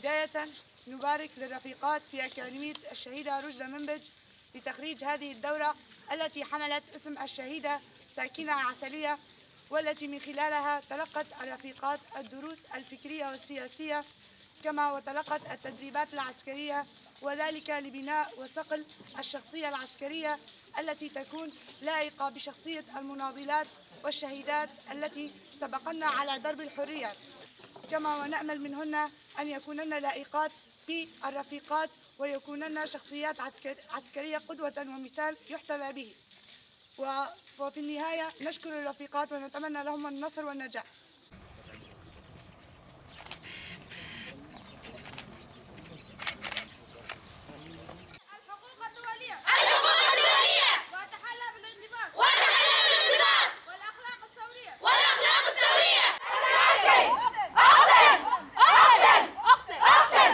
بداية نبارك للرفيقات في أكاديمية الشهيدة رشدى منبج لتخريج هذه الدورة التي حملت اسم الشهيدة ساكنة عسلية، والتي من خلالها تلقت الرفيقات الدروس الفكرية والسياسية، كما وتلقت التدريبات العسكرية، وذلك لبناء وصقل الشخصية العسكرية التي تكون لائقة بشخصية المناضلات والشهيدات التي سبقنا على درب الحرية. كما ونأمل منهن أن يكونن لائقات بالرفيقات ويكونن شخصيات عسكرية قدوة ومثال يحتذى به. وفي النهاية نشكر الرفيقات ونتمنى لهم النصر والنجاح. الحقوق الدولية، الحقوق الدولية، وأتحلى بالانضباط، وأتحلى بالانضباط، والأخلاق الثورية، والأخلاق الثورية. العسكري أقسم أقسم أقسم أقسم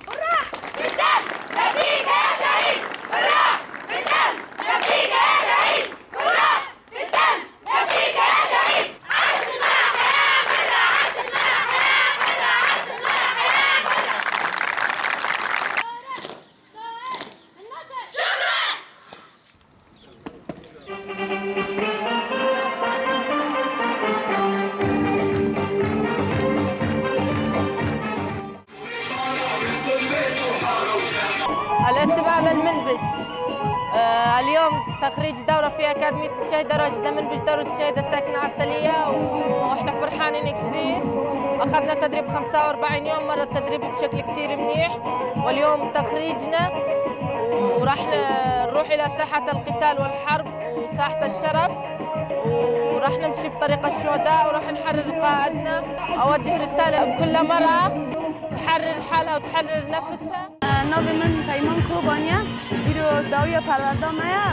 بالروح بالدم نبيك يا شهيد، بالروح بالدم نبيك يا شهيد، بالروح بالدم نبيك يا شهيد. عاشت المرأة حياة حرة، عاشت المرأة حياة حرة، عاشت المرأة حياة حرة. شكرا. الاستباب المنبج اليوم تخريج دورة في أكاديمية الشهيدة راشدة منبج، دورة الشهيدة الساكنة عسلية، وإحنا فرحانين كثير. أخذنا تدريب 45 يوم، مر التدريب بشكل كثير منيح، واليوم تخريجنا وراح نروح إلى ساحة القتال والحرب وساحة الشرف، وراح نمشي بطريق الشهداء وراح نحرر قائدنا. أوجه رسالة لكل مرأة تحرر حالها وتحرر نفسها. ناوی من پیمان کوبانیه، ایرو داوی پرورده مایه،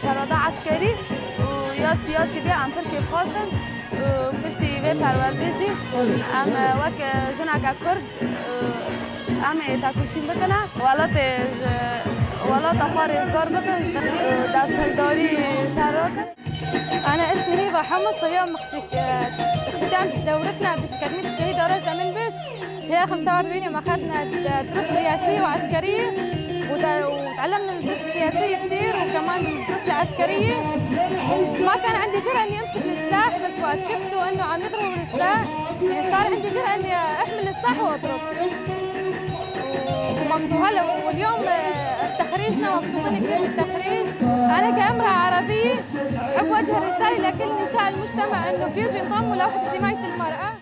پرورده عسکری و یا سیاسی بیا ام پر کیف خاشن و پشتی وی پرورده جی ام وک جنک کرد ام تاکوشین بکنه ولات ولات آخر ازگار بکن دستهلداری سر راکن. أنا اسمي هبة حمص. اليوم اختتام دورتنا بأكاديمية الشهيدة راشدة منبج. خلال 45 يوم أخذنا دروس سياسية وعسكرية، وتعلمنا الدروس السياسية كثير وكمان الدروس العسكرية. ما كان عندي جرأة إني أمسك السلاح، بس وقت شفته إنه عم يضربوا بالسلاح يعني صار عندي جرأة إني أحمل السلاح وأضرب. ومبسوط هلا، واليوم تخريجنا مبسوطين كثير بالتخريج. أنا كامرأة عربية بحب أوجه رسالة لكل نساء المجتمع إنه بيجوا ينضموا لوحدة حماية المرأة.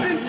This